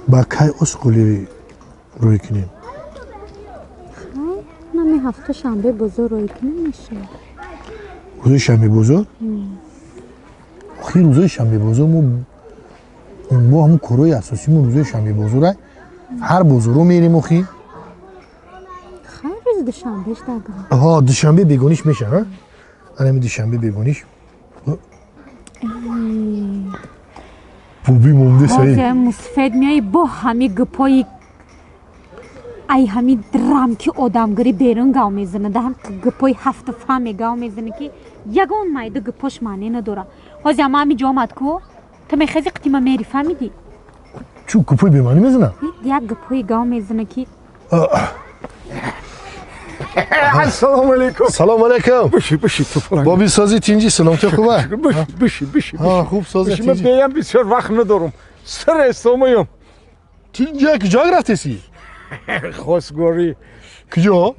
Ба кай осқули рӯй кунем? Нами ҳафта шанбе бозор рӯй кунем, мешавад. Рӯзои шанбе бозор? Охи, рӯзои шанбе бозор мо ҳамун корҳои асосимон рӯзои шанбе бозора, ҳар бозоро мерем охи. Хайр, рӯзи душанбеш дага. Ҳа, душанбе бегониш меша, анами душанбе бегониш буби монде саид. Мусфед меои бо ҳами гупои ай ҳами рамки одамгирӣ берун гав мезана, да ҳам гупои ҳафту фаме гав мезана, ки ягон майда гупош маъне надора. Ҳозир ама ҳами ҷо омад ку, ту мехези қитима мери, фаҳмидӣ? Чӯ гупои бемаънӣ мезана? Як гупои гав мезана, ки Ассалому алайкум. Салом алайкум. Биши, биши, ту. Боби, сози, тинҷи, саломати, хуба? Биши, биши, биши. Ҳа, хуб, сози. Биши, ман беям бисёр вақт надорам. Стресс омаям. Тинҷа, куҷо рафтеси? Хостгорӣ. Куҷо?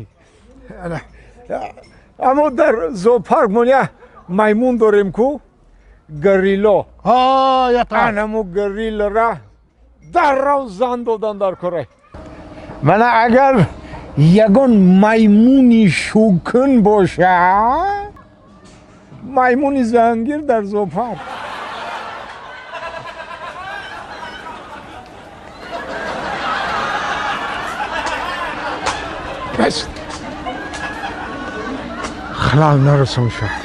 Аммо дар зоопарк мон як маймун дорем ку, горилло. Ҳа, ята. Анамо гориллара даррав зан додан дар кора. Мана агар ягон маймуни шӯкун боша, маймуни зангир дар зоопарк. Бас, халал нарасон шуд.